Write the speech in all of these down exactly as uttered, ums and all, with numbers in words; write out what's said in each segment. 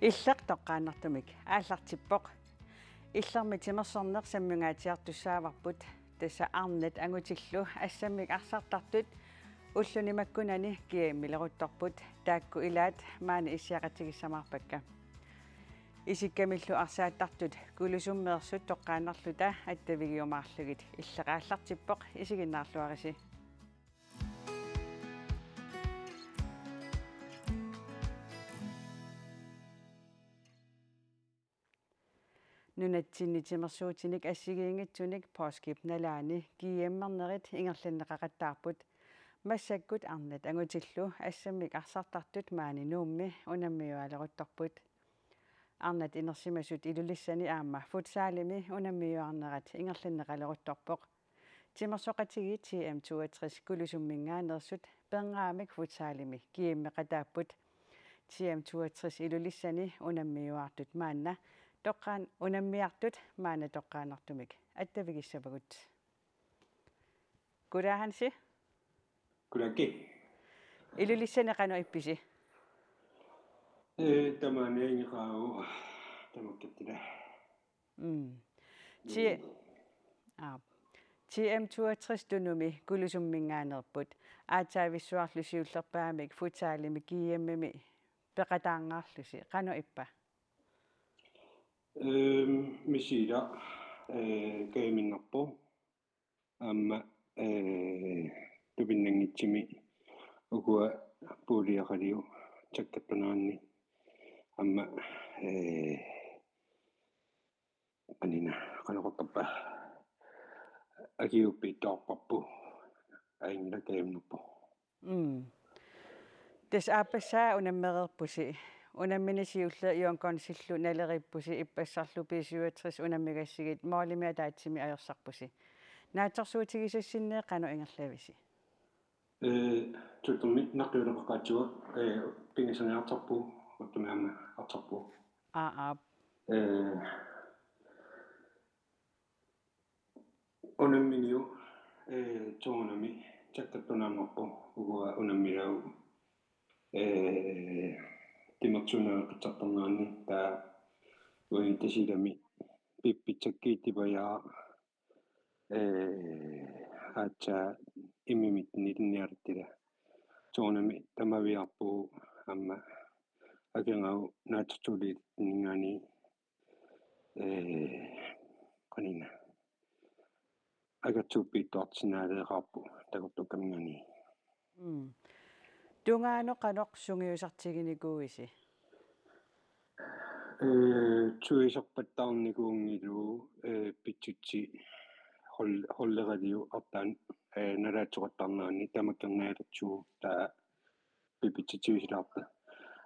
Illeq toqqaannartumik aallartippoq. Illermi timersorneq sammingaatsiartussaavarput, tassa arnat angutillu assammik arsartartut ulluni makkunani G M-ileruttorput, taakku ilaat maani issiaqatigissamaarpakka. Isikkamillu arsaattartut Kulusummeersut toqqaannarluta attavigiumaarlugit. Illeq aallartippoq, isiginnaarluarisi. Nunatsinni timersuutinik assigiinngitsunik poorskip nalaani G M-ernerit ingerlanneqaqattaarput. Massakkut arnat angutillu assammik arsartartut maani Nuummi unammiuaaleruttorput. Arnat inersimasut Ilulissani aamma futsalimi unammiuaarnerat ingerlanneqaleruttorpoq. Timersoqatigiit T M toogtres Kulusumminngaanneersut pernaammik futsalimi G M-eqataapput. T M toogtres Ilulissani unammiuaartut maanna toqqaan-, unammiartut maanna toqqaannartumik attavigissavagut. Goddag, Hansi. Goddag. Ilulissani qanoq ippisi? Eh, tamaani ingeqaavoq, tamakkerluta. Mm. Ti-, aap. T M toogtres Tunumi Kulusumminngaanneerput. Aatsaavissuarlu siullerpaamik futsalimi G M-imi peqataangaarlusi. Qanoq ippa? Ehm, misiila, eh, kajuminnarpoq. Aamma, eh, tupinnanngitsumi ukua puuliaqaliu takkertuneranni. Aamma, eh, anina, qanoq oqartarpa. Akiuuppiittoqarparput, aingla kajuminnarpoq. Mm. Tassa aappassaa unammereerpusi. Unammini siulleq Jon Konsillu naleriippusi, ippassarlu B syvogtres unammigassigit målimi ataatsimi ajorsarpusi. Naatsorsuutigisassinni qanoq ingerlavisi? Eh, tuttummi naqqiuleqaqaatsuaq, eh, pingasuniartarpugut, uttumi aamma artarpugut. Aa, aap. Eh, Unamminiu, eh, soorunami takkertuneqarpoq ukua unammilaut, eh, timersuuneqartarnerani, taava uani Tasiilami Pippi Takkiittipajaaq, eh, aatsaat imminnut ilinniartila. Soorunami tamaviaarpugut aamma akerngaagut naatsorsuuliorninngaanniit, eh, qanina. Akertuuppiittoqarsinnaaleqaarput takortuukkamingaanniit. Mm. Tungaanut qanoq sungiusartiginikuuisi? Eh, tuisarpattaarnikuunngilagut, eh, pitsutsit hold-, holderaliu artaan, eh, nalaatsoqattaarnerani tamakkernialersugut taava Pippi Takkiittipajaaq.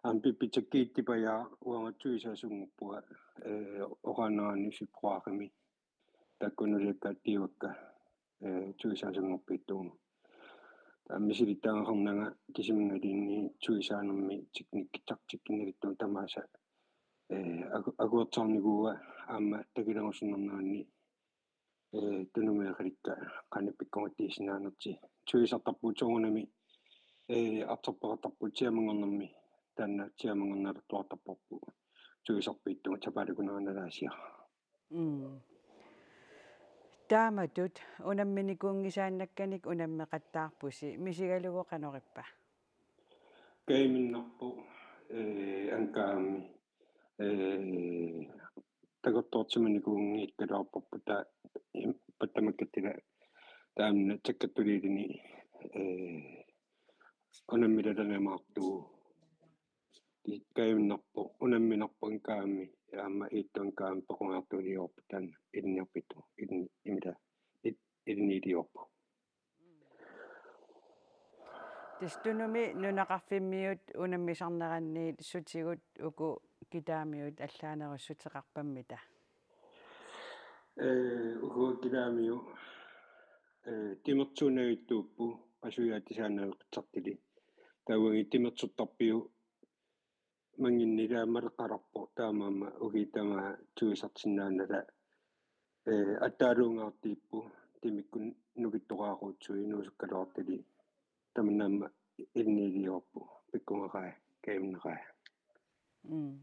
Aamma Pippi Takkiittipajaaq uanga tuisaasunngorpunga, eh, oqaannaraanni februarimi. Taakku nuliakkaat tigivakka, eh, tuisaasunngorpiittugut. Taava misilittagaqarnanga kisiminngaanniit tuisaanermi teknikki taktikki nalittuut tamaasa, eh, aku-, akuersaarnikuuara aamma takilarusunnernerani, eh, Tunumiiqalikka qanoq pikkungattiisinnaannertik. Tuisartarpugut soorunami, eh, artorpaqartarpugut tiamanngornermi, taanna tiamanngornialertuartarparput tuisarpiittugut sapaatip akunnerani nalaasiaq. Mm. Taamatut unamminikuunngisaannakkanik unammeqattaarpusi, misigalugu qanoq ippa? Kajuminnarpoq, eh, ankaami, eh, takorloorsimanikuunngikkaluarparput taava im-, pattamakkattila taanna takkertuliilini, eh, unammilalernimaartugut. Kajuminnarpoq, unamminarpoq ankaami, aamma iittup ankaami pequngaartuuliorput taanna ilinniarpiittugut, ilin-, imila, il-, ilinniiliorput. Tassa Tunumi nunaqarfimmiut unammisarneranniit sutigut uku kitaamiut allaanerussuteqarpammita? Eh, uku kitaamiut, eh, timersuunnaajuttuupput, qasuiaatisaannaveqitsartuli. Taava uagut timersortarpiuk mannginnilaamaleqalerpoq, taamaammat ukiut tamaat tuisartinnaanata, eh, attaaluungaartipput, timikkut nukittoqaaqutsuit nuusukkaluartuli, tamannaammat ilinniiliorput, pikkunaqaaq, kajuminneqaaq. Mm.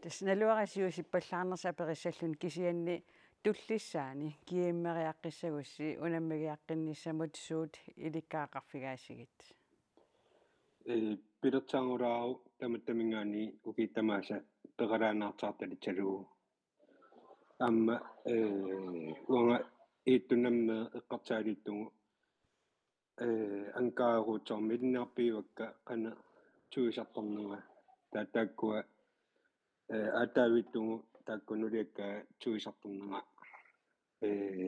Tassa naluara siusippallaarnersi aperissalluni kisianni tullissaani GM-eriaqqissagussi unammigiaqqinnissamut suut ilikkagaqarfigaasigit? Ee, pilersaarulaaruk tamattaminngaanniit ukiut tamaasa peqalaannaartartalitsalugu. Aamma, ee, uanga Iittunnammeeq eqqarsaatigalugu, ee, ankaraaruutsoormi ilinniarfigaakka qanoq tuisartornanga. Taava taakkua, ee, aatsaavittugu taakku nuliakka tuisartornanga. Ee,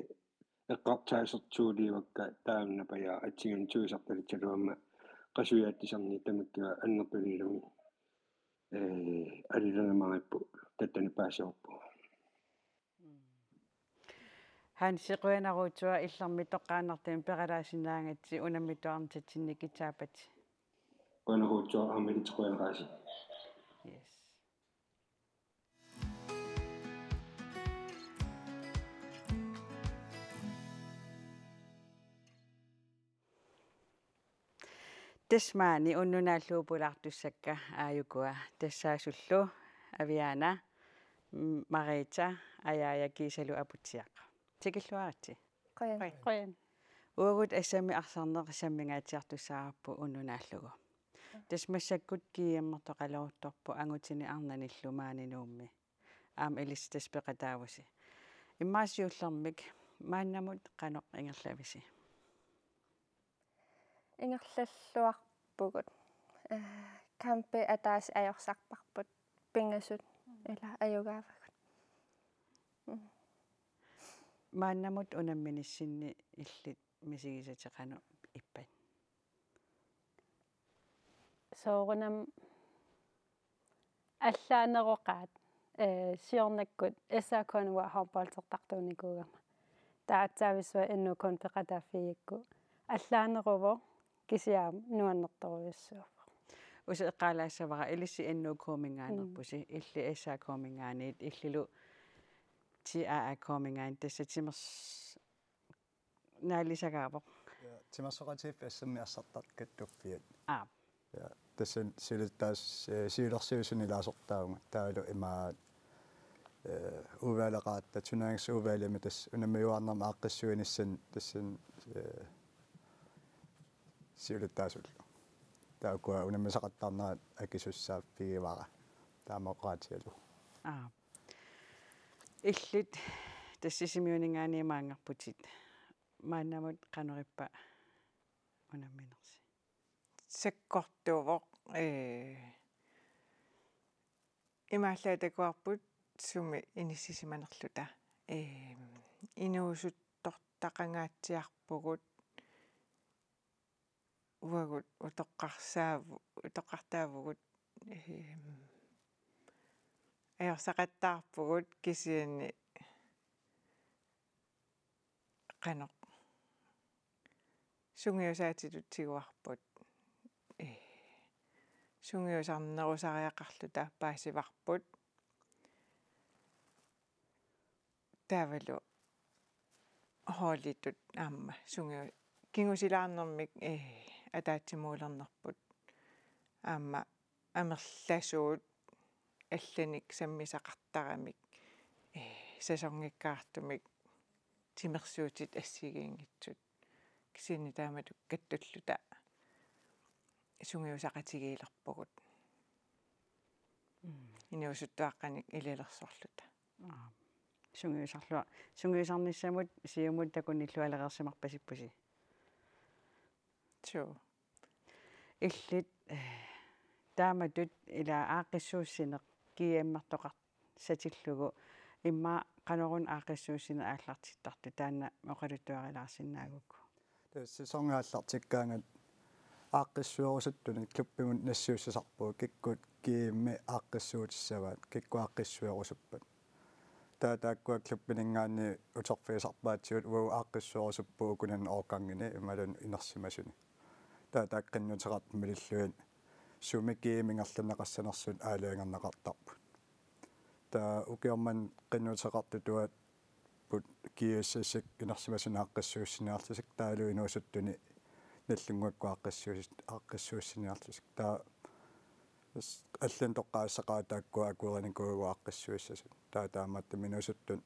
eqqarsaasartuuligaakka taanna paja atsigan tuisartalitsalugu aamma qasujaattisarni tamakkiga annertuliilumi. Ee, alilernimaarippu tattani paasiorpu. Hansi, qujanarujussuaq illermi toqqaannartumik peqalaasinnaagatsi unammiuaarnitsinni kitaappat. Qujanarujussuaq aamma illit qujanaqaasi. Yes. Tassa maani unnuk naallugu pulaartussakka aajukua tassaasullu Aviana, M-, Marita, Ajaja kiisalu Aputsiaq. Tikilluaritsi. Qujan. Qujan. Uagut assammi arsarneq sammingaatsiartussaavarput unnuk naallugu. Tassa massakkut GM-ertoqaleruttorpoq angutini arnanillu maani Nuummi. Aamma ilissi tassa peqataavusi. Immaqa siullermik maannamut qanoq ingerlavisi? Ingerlalluarpugut. Ee, kampi ataaseq ajorsarparput pingasut ila ajugaavagut. Mm. Maannamut unamminissinni illit misigisatit qanoq ippat? Soorunami allaaneroqaat, ee, siornakkut S A K-mi uanga håndboldertartuunikuugama. Taava aatsaavissuaq N O K-mi peqataaffigigakku allaaneruvoq kisianni nuannertorujussuuvoq. Usi eqqaalaassavara ilissi N O K-minngaanneerpusi, mm, illit S A K-minngaanniit, illilu T A A K-minngaanniit tassa timers-, naalisagaavoq. Ja, timersoqatigiiffik assammi arsartaqattuffiat. Aap. Ja, tassa siulittaas-, eh, siulersuisuni ilaasortaavunga. Taavalu imaat, eh, udvalgeqaatta, turneringsudvalgimi tassa unammiuaarnermi aaqqissuinissani tassa, eh, siulittaasullu. Taava ukua unammisaqattaarnerat akisussaaffigivara. Taama oqaatigalugu. Aap. Illit tassa Sisimiuninngaanniit maanngarputit. Maannamut qanoq ippa unamminersi? Sakkortuvoq, ee, imaallaat takuarput sumi inissisimanerluta. Ee, inuusuttortaqangaatsiarpugut uagut utoqqarsaavu-, utoqqartaavugut, ehm, ajorsaqattaarpugut kisianni qanoq sungiusaatitut tiguarput. Eh, sungiusarnerusariaqarluta paasivarput. Taavalu holditut aamma sungiu-, kingusilaarnermik, eh, ataatsimuulernerput. Aamma amerlasuut allanik sammisaqartaramik, eh, sæsonngikkaartumik timersuutit assigiinngitsut. Kisianni taamatut kattulluta sungiusaqatigiilerpugut. Mm. Inuusuttuaqqanik ililersorluta. Aap. Sungiusarlua-, sungiusarnissamut siumut takunillualereersimarpasippusi. Suu. Illit, eh, taamatut ila aaqqissuussineq GM-ertoqarsatillugu immaqa qanoruna aaqqissuussineq aallartittartoq taanna oqaluttuarilaarsinnaagukku? Tassa sæsoni aallartikkaangat aaqqissuerusuttunik klubbimut nassiussisarpugut kikkut GM-i aaqqissuutissavaat, kikkut aaqqissuerusuppat. Taava taakkua klubbininngaanniit uterfigisarpaatigut uagut aaqqissuerusuppugut ukunani årgangini imaluunniit inersimasuni. Taava taakku qinnuteqartut malillugit sumi GM ingerlanneqassanersut aalajangerneqartarput. Taava ukioq manna qinnuteqartutuapput G S S-ip inersimasunik aaqqissuussiniarlutik taavalu inuusuttuni Nagdlúnguakkut aaqqissuus-, aaqqissuussiniarlutik. Taava Allanik toqqaagassaqaat taakkua akuerinikuuagut aaqqissuissasut. Taava taamaattumik inuusuttut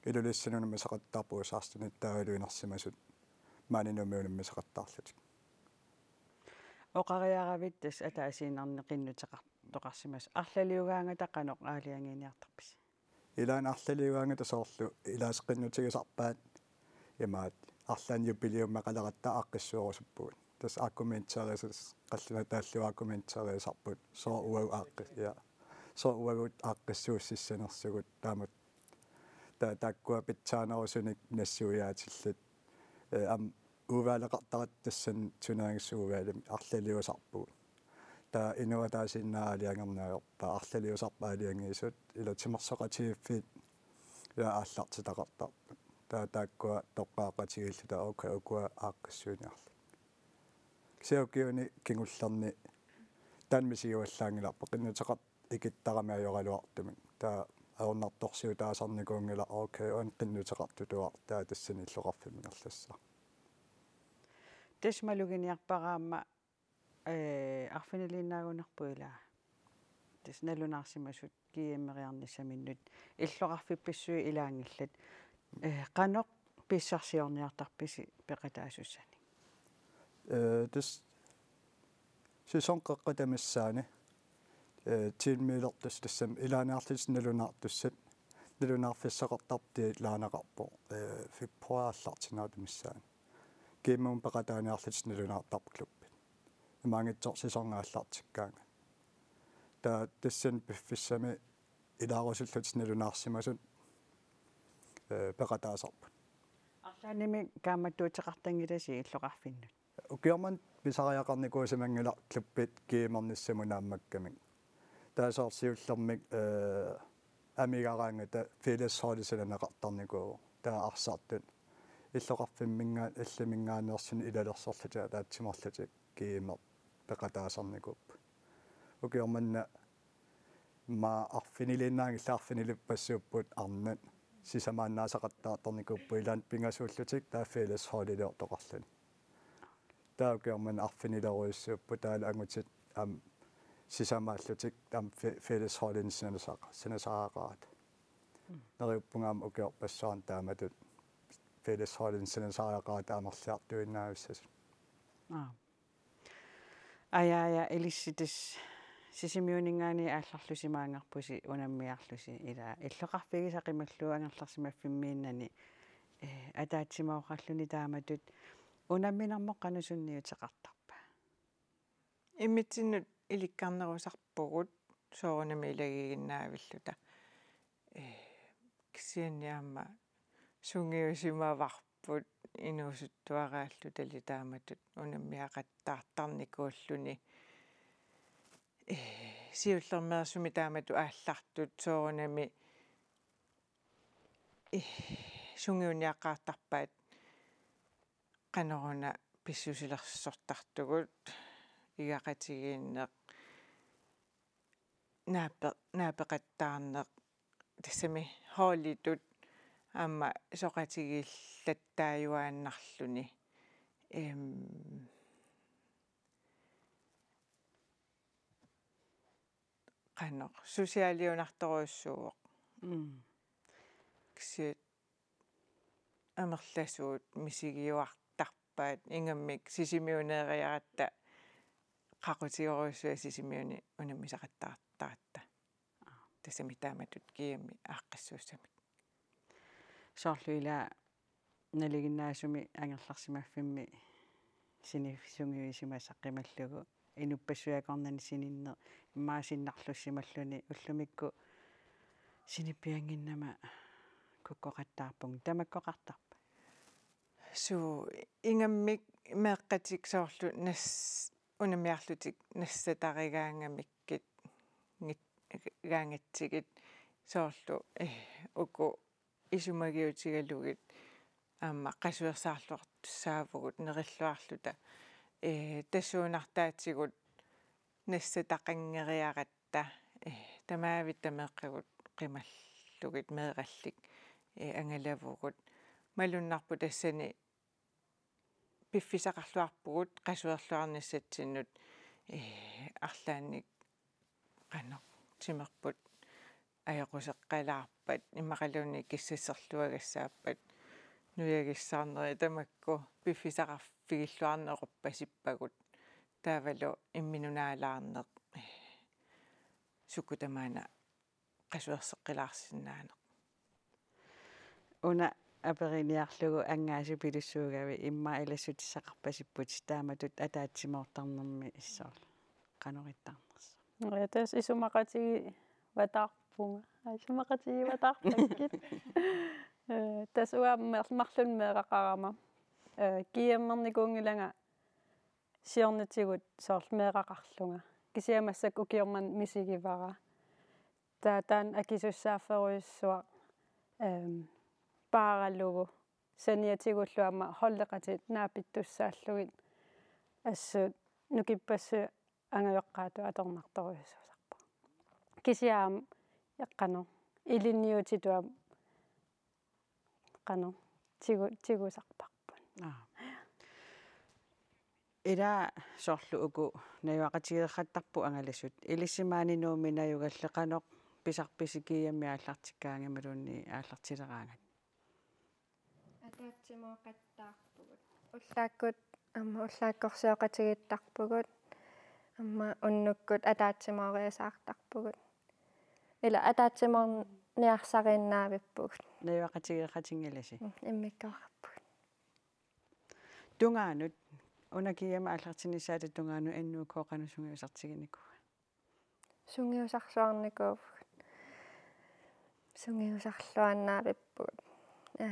Ilulissanut unammisaqattaarput U seksten-ip taavalu inersimasut maani Nuummi unammisaqattaarlutik. Oqariaravit tassa ataasiinnarnik qinnuteqartoqarsimasoq. Arlaliugaangata qanoq aalajangiiniartarpisi? Ilaanni arlaliugaangata soorlu ilaasa qinnutigisarpaat imaat arlaannik jubilæumeqaleratta aaqqissuerusuppugut. Tassa aaqqissuussisarput qallunaatut taallugu aaqqissuussisarput sooq uagut aaqqis-, ja. Sooq uagut aaqqissuussissanersugut taamatut. Taava taakkua pitsaanerusunik nassuiaatillit. Ee, aamma udvalgeqartaratta tassani turneringsudvalgimi arlaliusarpugut. Taava inuit ataasiinnaq aalajangerneq ajorput, taava arlaliusarput aalajangiisut, ila timersoqatigiiffiit ja aallartitaqartarput. Taava taakkua toqqaaqatigiilluta, okay, ukua aaqqissuiniarlugit. Kisianni ukiuni kingullerni taanna misigivallaanngilarput, qinnuteqartut ikittarami ajoraluartumik. Taava ajornartorsiutaasarnikuunngilaq, okay, uani qinnuteqartutuartoq, taava tassani illoqarfimmi ingerlassaaq. Tassa maluginiarpara aamma, ee, arfiniliinnaagunarpoq ilaa. Tassa nalunaarsimasut G M-eriarnissaminnut illoqarfippassuit ilaanngillat. Ee, qanoq pissarsiorniartarpisi peqataasussanik? Ee, tassa sæson qeqqata missaani, ee, tiimiilertussat tassami ilaaniarlutik nalunaartussat, nalunaarfissaqartartut deadlineqarpoq, ee, februar aallartinnerata missaani. G M-imut peqataaniarlutik nalunaartarput klubbit. Imaanngitsoq sæsoni aallartikkaangat. Taava tassani piffissami ilaarusullutik nalunaarsimasut, ee, peqataasarput. Arlaannimi kaammattuuteqartanngilasi illoqarfinnut? Ukioq manna pisariaqarnikuusimanngilaq klubbit G M-ernissamut naammakkamik. Taava soorlu siullermik, ee, amigaraangata fællesholdi sananeqartarnikuuvoq. Taava arsartut illoqarfimminngaa-, illimminngaanneersuni ilalersorlutik ataatsimeerlutik G M-ip peqataasarnikuupput. Ukioq manna aamma arfiniliinnaanngillat, arfinilippassuupput arnat sisamaannaasaqattaartarnikuupput, ilaanni pingasuullutik taava fællesholdiliortoqarluni. Taava ukioq manna arfinilerujussuupput, taavalu angutit aamma sisamaallutik aamma fæ-, fællesholdinik sanasaqa-, sanasariaqarata. Mm. Neriuppunga aamma ukiorpassuarni taamatut fællesholdinik sanasariaqarata amerliartuinnaavissasut. Aap. Aja, aja, ilissi tassa Sisimiuninngaanniit aallarlusi maanngarpusi unammiarlusi, ilaa illoqarfigisat qimallugu angerlarsimaffimmiinnani, ee, ataatsimooqarluni taamatut. Unamminermut qanoq sunniuteqartarpa? Immitsinnut ilikkarnerusarpugut soorunami ilagiiginnaavilluta. Ee, kisianni aamma sungiusimavarput inuusuttuaraalluta taamatut unammiaqattaartarnikuulluni. Ee, siullermeersumik taamatut aallartut soorunami, ee, sungiunniaqqaartarpaat qanoruna pissusilersortartugut, igaqatigiinneq, naape-, naapeqattaarneq, tassami holditut aamma soqatigiillattaajuaannarluni. Em, qanoq, socialiunartorujussuuvoq. Mm. Kisianni amerlasuut misigiuartarpaat, ingammik Sisimiuneeriaratta qaqutigorujussuaq Sisimiuni unammisaqattaartaratta. Tassami taamatut G M-i aaqqissuussamik. Soorlu ila nalinginnaasumik angerlarsimaffimmi siniffigiusimasaq qimallugu inuppassuit akornanni sininneq immaqa sinnarlussimalluni, ullumikkut sinippiannginnama kukkoqattaarpunga, tamakkoqartarpa? Suu, ingammik meeqqatik soorlu nas-, unammiarlutik nassatarigaangamikkit, ngit-, gaangatsigit soorlu, eh, uku isumagiutigalugit aamma qasuersaarluartussaavugut nerilluarluta. Ee, tassuunartaatigut nassataqanngeriaratta, ee, tamavitta meeqqagut qimallugit meerallik, ee, angalavugut. Malunnarpoq tassani piffissaqarluarpugut qasuerluarnissatsinnut, ee, arlaannik qanoq timerput ajoquseqqalaarpat immaqaluunniit kissasserluagassaappat nujagissaarnerit tamakku piffissaqarfigilluarneruppasippagut taavalu imminut naalaarneq sukkut tamaana qasuerseqqilaarsinnaaneq. Una aperiniarlugu angaasupilussuugavit immaqa ilassutissaqarpasipputit taamatut ataatsimoortarnermi issoorlu qanoq ittarnersoq. Ja, tassa isumaqatigivatarpunga. Ai, isumaqatigivatarpakkit. Eh, tassa uanga mer-, marlunnik meeraqarama. Eh, G M-ernikuunngilanga siornatigut soorlu meeraqarlunga. Kisianni massakkut ukioq manna misigivara. Taava taanna akisussaafferujussuaq, ehm, paaralugu saniatigullu aamma holdeqatit naapittussaallugit assut nukippassuit angajoqqaatut atornartorujussuusarpoq. Kisianni aamma qanoq ilinniutitut aamma qanoq tigu-, tigusarparput. Aa. Ila soorlu uku najugaqatigeerrattarput angalasut. Ilissi maani Nuummi najugallit qanoq pisarpisi G M-i aallartikkaangat imaluunniit aallartileraangat? Ataatsimooqattaarpugut. Ullaakkut aamma ullaakkorsioqatigiittarpugut. Aamma unnukkut ataatsimooriasaartarpugut. Ila ataatsimoorniarsariinnaavippugut. Najugaqatigeeqatinngilasi? Mm, immikkoorpugut. Tungaanut, una G M aallartinnissaata tungaanut N U K qanoq sungiusartiginikuua? Sungiusarsuarnikuuvugut. Sungiusarluaannavippugut. Aa,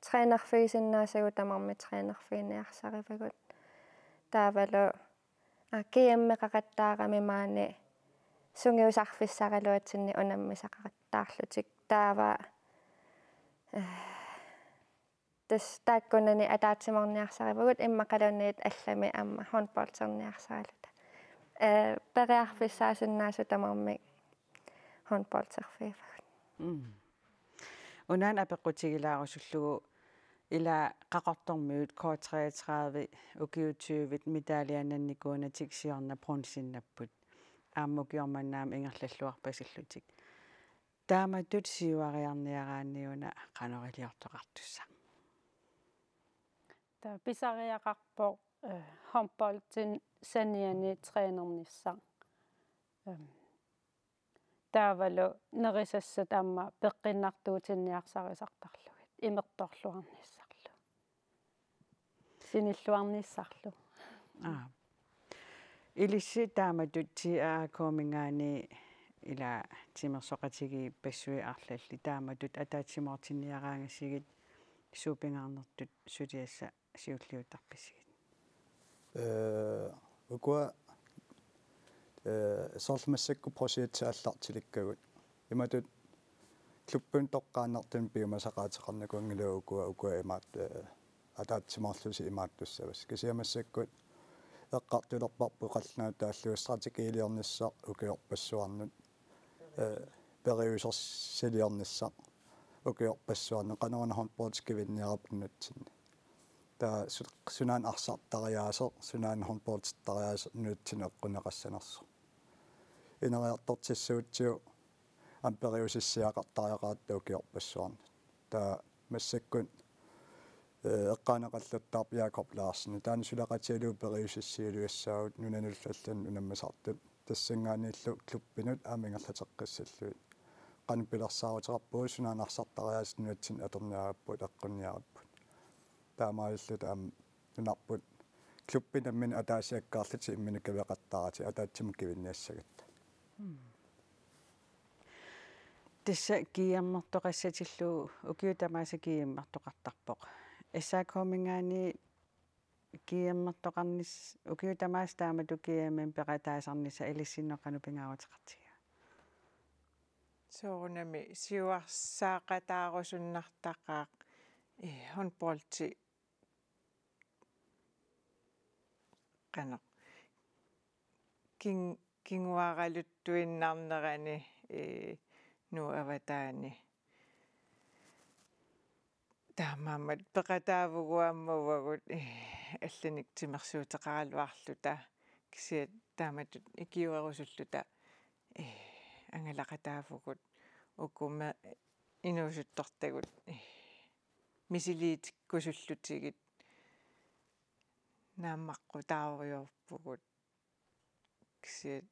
trænerfigisinnaasagut tamarmik trænerfiginiarsarivagut. Taavalu, aa, G M-eqaqattaarami maani sungiusarfissaraluatsinni unammisaqattaarlutik. Taava, aa, tassa taakkunani ataatsimoorniarsarivagut immaqaluunniit allamik aamma håndbolderniarsaraluta. Eh, periarfissaasinnaasut tamarmik håndbolderfigivagut. Mm. Unaana apeqqutigilaarusullugu ila Qaqortormiut K treogtredive ukiut tyvit medaljanannikuunatik siorna bronzinnapput. Aamma ukioq manna aamma ingerlalluarpasillutik. Taamatut siuariarniaraanni una qanoq iliortoqartussaq? Taava pisariaqarpoq, eh, håndboldin saniani trænernissaq. Ehm, taavalu nerisassat aamma peqqinnartuutinniarsarisartarlugit imertorluarnissarlu. Sinilluarnissarlu. Aa. Ilissi taamatut T A A K-minngaanniit ila timersoqatigiippassuit arlallit taamatut ataatsimoortinniaraangasigit suut pingaarnertut suliassat siulliuttarpisigit? Eh, ukua, eh, soorlu massakkut projektit aallartilikkagut. Imatut klubbinut toqqaannartumik piumasaqaateqarnikuunngilagut ukua, ukua imaat, eh, ataatsimoorlusi imaattussavasi. Kisianni massakkut eqqartulerparput qallunaatut taallugu strategiliornissaq ukiorpassuarnut, eh, periusersiliornissaq ukiorpassuarnut, qanoruna håndbold kivinniarput nunatsinni. Taava su-, sunaana arsartariaaseq, sunaana håndboldertariaaseq nunatsinni eqquneqassanersoq. Ineriartortissagutsigu aamma periusissiaqartariaqaratta ukiorpassuarnut. Taava massakkut, eh, eqqaaneqalertarpoq Jakob Larsen. Taanna suleqatigalugu periusissiiluassaagut nunanullu allanut unammisartut. Tassanngaanniillu klubbinut aamma ingerlateqqissallugit. Qanoq pilersaaruteqarpugut, sunaana arsartariaaseq nunatsinni atorniarparput, eqqunniarparput. Taamaalilluta aamma nunarput klubbi nammineq ataasiakkaarlutik imminnut kaveqattaaratik ataatsimut kivinniassagatta. Mm. Tassa G M-ertoqassatillu ukiut tamaasa G M-ertoqartarpoq. S A K-minngaanniit G M-ertoqarnis-, ukiut tamaasa taamatut G M-imi peqataasarnissaq ilissinnut qanoq pingaaruteqartigiva? Soorunami siuarsaaqataarusunnartaqaaq, eh, håndboldi qanoq kin-, kinguaraluttuinnarnerani, eh, Nuup avataani. Taamaammat peqataavugut aamma uagut, eh, allanik timersuuteqaraluarluta kisianni taamatut ikiuerusulluta angalaqataavugut, uku me-, inuusuttortagut, eh, misiliitikkusullutigit naammaqqutaarujoorpugut. Kisianni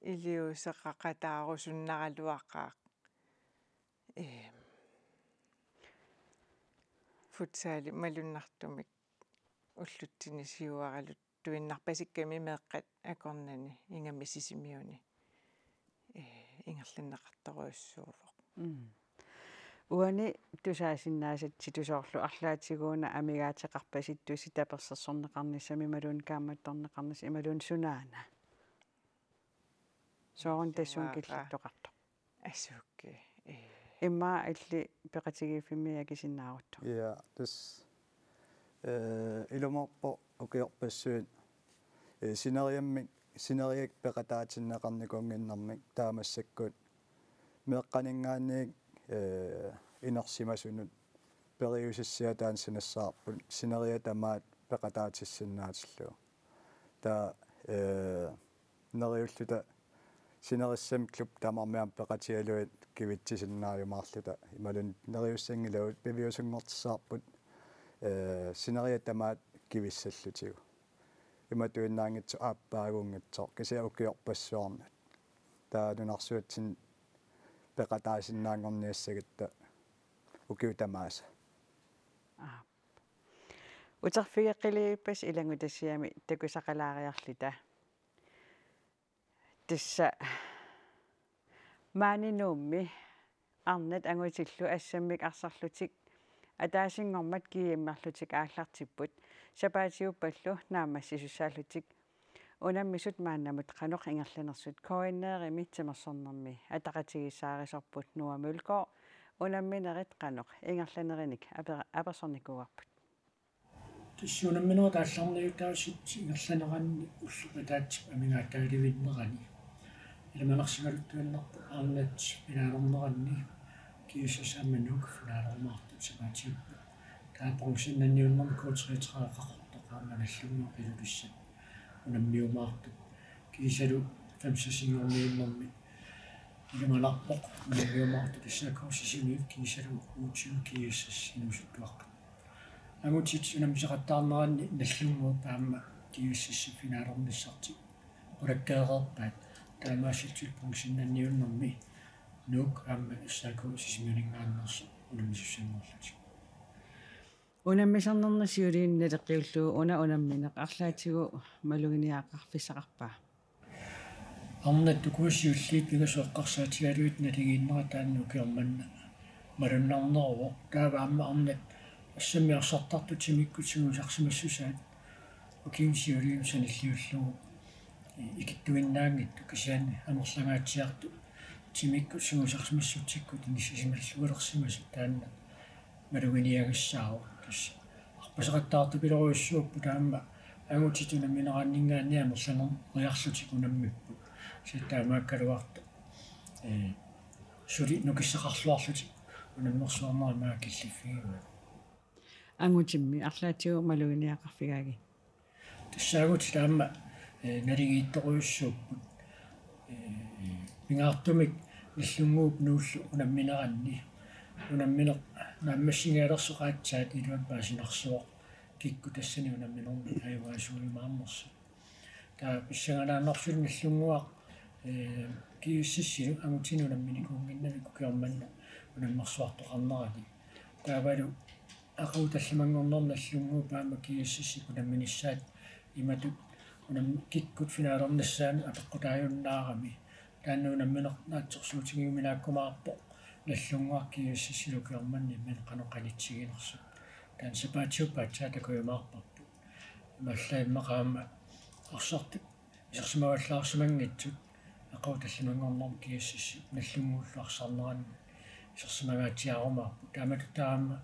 iliuuseqaqataarusunnaraluaqaaq. Ee, futsali malunnartumik ullutsinni siuaraluttuinnarpasikkami meeqqat akornanni ingammik Sisimiuni, ee, ingerlanneqartorujussuuvoq. Mm. Uani tusaasinnaasatsi, soorlu arlaatigut una amigaateqarpasittusi tapersersorneqarnissami imaluunniit kaammattorneqarnissami imaluunniit sunaana? Sooruna tassunga Sunaana. Killittoqartoq. Asuki. Ee. Immaqa illit peqatigiiffimmi akisinnaaruttoq. Ja, tassa, ee, ilumoorpoq ukiorpassuit, ee, sineriammik, sineriak peqataatinneqarnikuunnginnermik taava massakkut meeqqaninngaanniit, ee, inersimasunut periusissiaq taanna sinassavarput, sineriak tamaat peqataatissinnaatillugu. Taava, ee, neriulluta sinerissami klubbit tamarmik aamma peqatigalugit kivitsisinnaajumaarluta imaluunniit neriussanngilagut, piviusunngortissavarput, ee, sineriak tamaat kivissallutigu. Imatuinnaanngitsoq aappaagunngitsoq, kisianni ukiorpassuarnut. Taava nunarsuatsinni peqataasinnaanngorniassagatta ukiut tamaasa. Aap. Uterfigeqqilerpassi ilanngutassiami takusaqalaariarluta. Tassa maani Nuummi arnat angutillu assammik arsarlutik ataasinngormat GM-erlutik aallartipput, sapaatiuppallu naammassisussaallutik unammisut maannamut qanoq ingerlanersut K N R-imi timersornermi ataqatigiissaarisorput Noah Mølgaard unamminerit qanoq ingerlanerinik aper-, apersornikuuarput. Tassa unamminerit aallarniutaasut ingerlaneranni ulloq ataatsip amigaataalivinnerani. Ilimanarsigaluttuinnarpoq arnat finaalerneranni G S S aamma Nuuk finaalermaartut sapaatiupput. Taava bronzennanniunnermi K treogtredive Qaqortoq aamma Nagdlunguup Ilulissat unammiumaartut. Kiisalu femten-inngorniunnermi ilimanarpoq unammiumaartut S A K Sisimiut kiisalu U tyve G S S inuusuttuaqqat. Angutit unammisaqattaarneranni Nagdlunguup aamma G S S-ip finaalernissartik qulakkeereerpaat, taamaasilluni bronzennanniunnermi Nuuk aamma S A K Sisimiuninngaanneersoq unammisussanngorlutik. Unammisarnerni siuliini naleqqiullugu una unammineq arlaatigut maluginiagaqarfissaqarpa? Arnat ukua siulliit pingasut eqqarsaatigalugit naligiinnera taanna ukioq manna malunnarneruvoq. Taava aamma arnat assammik arsartartut timikkut sungusarsimassusaat ukiuni siuliini sanilliullugu ikittuinnaanngitsut, kisianni amerlangaatsiartut timikkut sungusarsimassutsikkut inissisimallualersimasut taanna maluginiagassaavoq. Tassa arpasaqattaartupilorujussuupput, taama angutit unammineranninngaanniit amerlaneriarlutik unammipput. Kisianni taamaakkaluartoq, ee, suli nukissaqarluarlutik unammersuarnerat maani killiffigivaat. Angutimmi arlaatigut maluginiagaqarfigaagit? Tassa angutit aamma, ee, naligiittorujussuupput. Ee, pingaartumik Nagdlunguup Nuullu unammineranni. Unammineq naammassigalersoq aatsaat iluamik paasinarsivoq kikkut tassani unamminermi ajugaasuujumaarnersut. Taava pissanganaannarsuuvoq Nagdlunguaq, ee, G S S-ilu angutini unamminikuunnginnamik ukioq manna unammersuartoqarnerani. Taavalu aqagu tallimanngornermi Nagdlunguup aamma G S S-ip unamminissaat imatut unam-, kikkut finaalernissaannut apeqqutaajunnaarami. Taanna unammineq naatsorsuutigiuminaakkumaarpoq Nagdlunguaq G S S-ilu ukioq manna imminut qanoq qanitsiginersut. Taanna sapaatiuppata takujumaarparput. Imaallaat immaqa aamma arsartut isersimavallaarsimanngitsut aqagu tallimanngornermi G S S-ip Nagdlunguullu arsarneranni isersimangaatsiarumaarput. Taamatut aamma,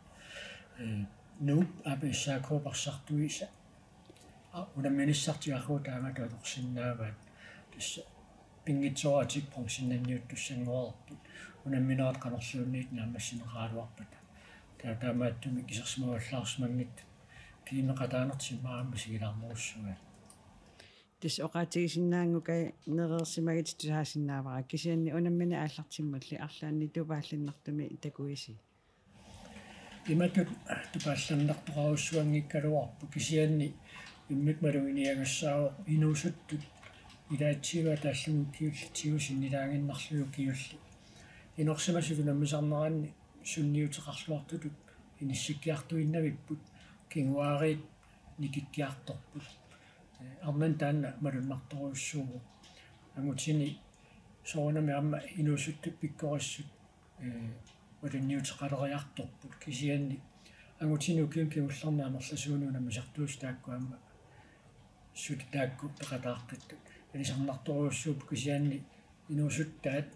ee, Nuup aamma S A K-p arsartuisa, aa, unamminissartik aqagu taamatut atorsinnaavaat. Tassa pinngitsooratik bronzennanniuttussanngorput. Unamminerat qanorluunniit naammassineqaraluarpata. Taava taamaattumik isersimavallaarsimanngitsut kiimeqataanertik immaqa aamma sigilaarnerussuugaat. Tassa oqaatigisinnaannguakka nereersimagit tusaasinnaavara, kisianni unammineq aallartimmulli arlaannik tupaallannartumik takuisi? Imatut tupaallannartoqarujussuanngikkaluarpoq, kisianni immikkut maluginiagassaavoq inuusuttut ilaatigut ataallugu ukiullit tigusinnilaaginnarlugit ukiullit. Inorsimasutut unammisarneranni sunniuteqarluartutut inissikkiartuinnavipput, kinguaariit nikikkiartorput. Arnani taanna malunnartorujussuuvoq. Angutini soorunami aamma inuusuttut pikkorissut, ee, malunniuteqaleriartorput, kisianni angutini ukiuni kingullerni amerlasuuni unammisartuusut taakku aamma suli taakku peqataaqqittut ilisarnartorujussuupput, kisianni inuusuttaat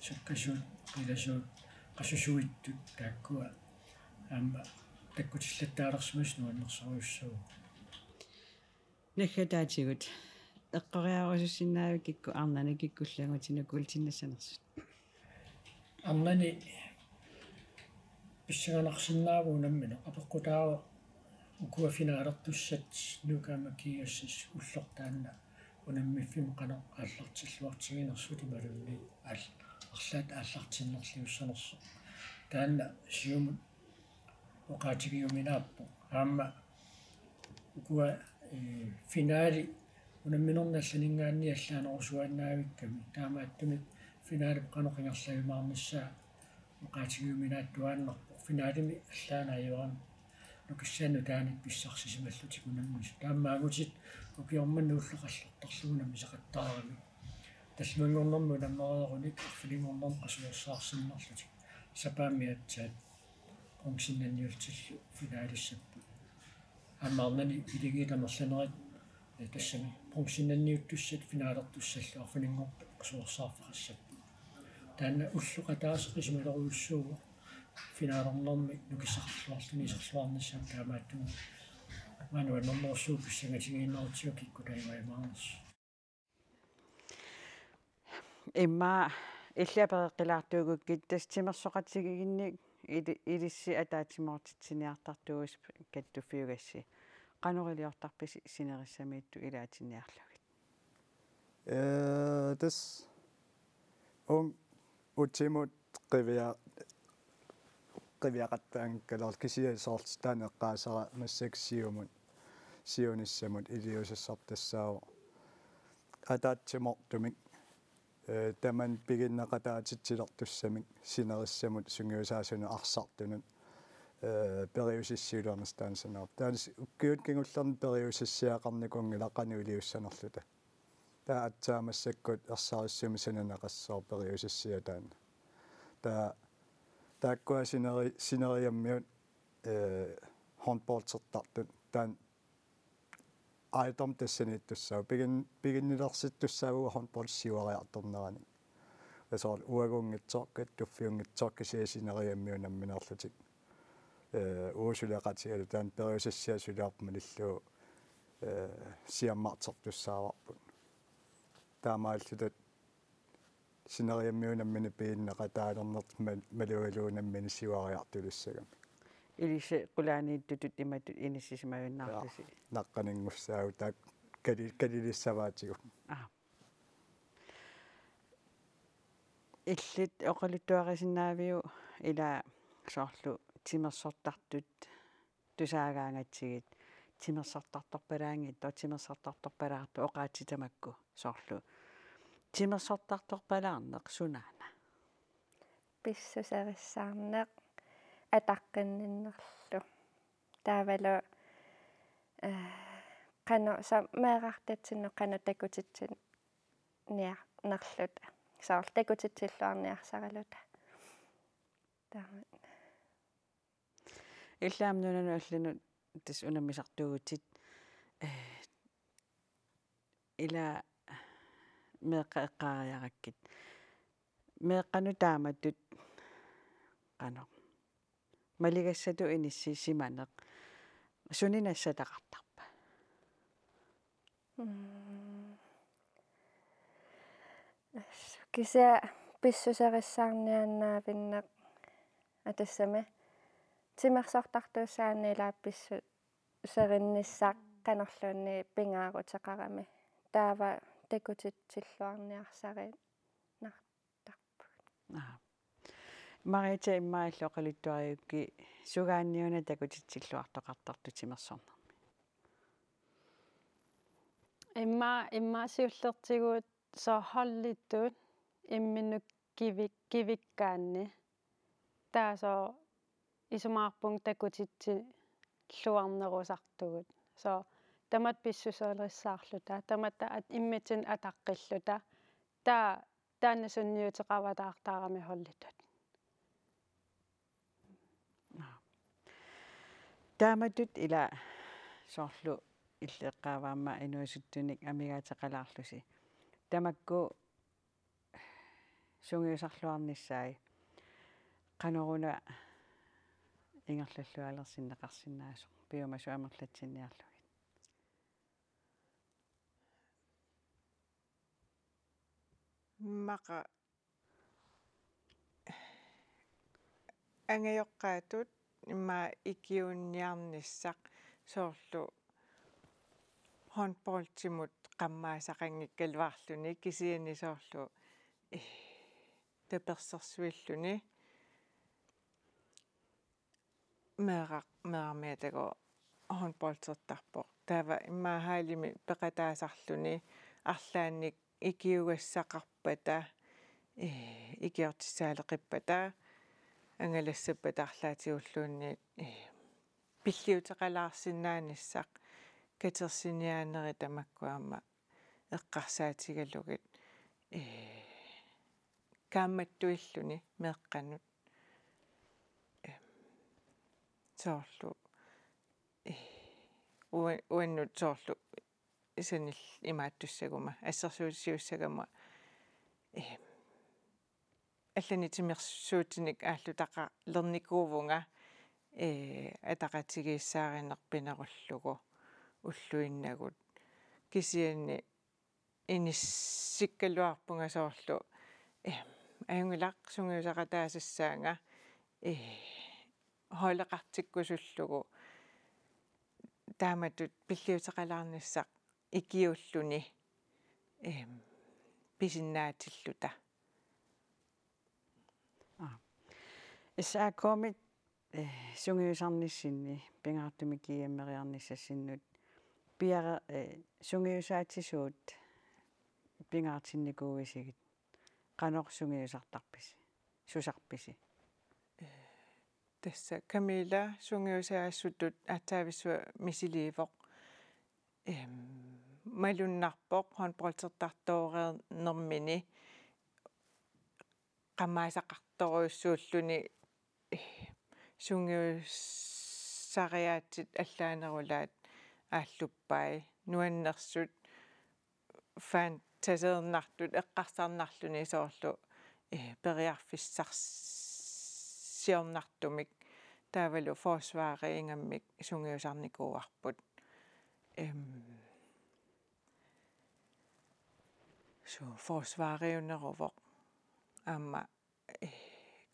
sukkasuut, qilasuut, qasusuittut taakkua aamma takkutillattaalersimasut nuannersorujussuuvoq. Naggataatigut eqqoriarusussinnaavikkikku arnani kikkulli angutini kuultinnassanersut? Arnani pissanganarsinnaavoq unammineq, apeqqutaavoq ukua finalertussat Nuka aamma GSS ulloq taanna unammiffimmi qanoq aallartilluartiginersut imaluunniit aal-, arlaat aallartinnerliussanersoq. Taanna siumut oqaatigiuminaappoq. Aamma ukua, ee, finali unamminerni allaninngaanniit allaanerusuaannaavikkami, taamaattumik finalip qanoq ingerlajumaarnissaa oqaatigiuminaattuaannarpoq. Finalimi allaaneq ajorami nukissanik nutaanik pissarsisimallutik unammisut. Taamaattumik ukioq manna ulloq qallertarlugu unammisaqattaarami. Tallimanngornermi unammereerunik arfininngornermi qasuersaarsinnarlutik sapaammi aatsaat bronzennanniullutillu finalissapput. Aamma arnani iligiit amerlanerit, ee, tassami bronzennanniuttussat finalertussallu arfininngorpat qasuersaarfeqassapput. Taanna ulloq ataaseq isumalerujussuuvoq finalernermi nukissaqarluarluni iserluarnissaq, taamaattumik maani nuannernerussuuvoq pissangatigiinnerutsigu kikkut tajuajumaarnersut. Immaqa illit apereqqilaartuugukkit, tassa timersoqatigiinnik ili-, ilissi ataatsimoortitsiniartartuuisi kattuffiugassi. Qanoq iliortarpisi sinerissamiittut ilaatinniarlugit? Ee, tassa uunga utimut qivia-, qiviaqattaanngikkaluarlunga, kisianni soorlu taanna eqqaasara massakkut siumut, siunissamut iliuusersartoq tassaavoq ataatsimoortumik, ee, tamanna piginneqataatitsilertussamik sinerissamut sungiusaasunut arsartunut, ee, periusissiuliornissaq taanna sanaajuvoq. Taanna s-, ukiuni kingullerni periusissiaqarnikuunngilaq qanoq iliussanerluta. Taava aatsaat massakkut ersarissumik sananeqassaaq periusissiaq taanna. Taava taakkua sineri-, sineriammiut, ee, håndboldertartut. Taanna ejendommi tassaniittussaavoq. Pigin-, piginnilersittussaavugut håndbold siuariartorneranik. Soorlu uagunngitsoq, kattuffiunngitsoq, kisianni sineriammiut nammineerlutik. Ee, uagut suleqatigalugu taanna periusissiaq suliarput malillugu, ee, siammartertussaavarput. Taamaalilluta sineriammiut nammineq piginneqataalernertik mal-, malugalugu nammineq siuariartulissagamik. Ilissi qulaaniittutut imatut inissisimajunnaarlusi? Jaa, naqqaninngussaagut taakku kali-, kalilissavaatigut. Aa. Illit oqaluttuarisinnaaviuk ila soorlu timersortartut tusaagaangatsigit, timersortartorpalaanngitsoq, timersortartorpalaartoq oqaatsit tamakku soorlu. Timersortartorpalaarneq sunaana? Pissuserissaarneq ataqqinninnerlu. Taavalu, ee, qanoq soorlu meerartatsinnut qanoq takutitsinniarnerluta. Soorlu takutitsilluarniarsaraluta. Taama. Illit aamma nunanut allanut tassa unammisartuugutit, ee, ila meeqqat eqqaariarakkit. Meeqqanut taamatut qanoq maligassatut inissisimaneq sunik nassataqartarpa? Mm. Kisianni pissuserissaarniaannaavinneq, aa, tassami timersortartuussagaanni ila pissu-, serinnissaa qanorluunniit pingaaruteqarami. taava takutitsilluarniarsariinnartarpugut. Aa. Marita, immaqa illit oqaluttuariukki sugaanniuna takutitsilluartoqartartut timersornermi? Immaqa, immaqa siullertigut soorlu holditut imminnut kivi-, kivikkaanni. Taava soorlu isumaqarpunga takutitsilluarnerusartugut. Soorlu tamatta pissusilersaarluta, tamatta at-, immitsinnut ataqqilluta. Taava taanna sunniuteqarataartarami holditut. Aa. Taamatut ila soorlu illit eqqaavit aamma inuusuttunik amigaateqalaarlusi. Tamakku sungiusarluarnissaat qanoruna ingerlallualersinneqarsinnaasoq, piumasut amerlatsinniarlugit? Immaqa angajoqqaatut immaqa ikiuiniarnissaq soorlu håndboldimut qammaasaqanngikkaluarluni, kisianni soorlu, eh, tapersersuilluni. Meeraq, meerarmiaatagu håndboldertarpoq. Taava immaqa hallimi peqataasarluni arlaannik ikiugassaqarpata, eh, ikiortissaaleqippata, angalassappata arlaatigulluunniit, eh, pilliuteqalaarsinnaanissaq, katersiniaanerit tamakku aamma eqqarsaatigalugit, eh, kaammattuilluni meeqqanut. Eh, soorlu, eh, ua-, uannut soorlu sanillit imaattussaguma, assersuusiussagama, eh, allanik timersuutinik aallutaqalernikuuvunga, eh, ataqatigiissaarinerpinerullugu ulluinnagut. Kisianni inissikkaluarpunga soorlu, eh, ajunngilaq sungiusaqataasassaanga, eh, holdeqartikkusullugu taamatut pilliuteqalaarnissaq ikiulluni, eh, pisinnaatilluta. Aa. S A K-mit, eh, sungiusarnissinni, pingaartumik G M-eriarnissassinnut, piara-, eh, sungiusaatisuut pingaartinnikuuisigit, qanoq sungiusartarpisi, susarpisi? Tassa Camilla sungiusaasutut aatsaavissuaq misiliivoq. Em, malunnarpoq håndboldertartooreernermini qammaasaqartorujussuulluni, eh, sungiusariaatsit allaanerulaat aalluppai, nuannersut, fantaseernartut eqqarsarnarluni soorlu, eh, periarfissarsiornartumik, taavalu forsvari ingammik sungiusarnikuuarput. Em, suu, forsvariuneruvoq. Aamma, eh,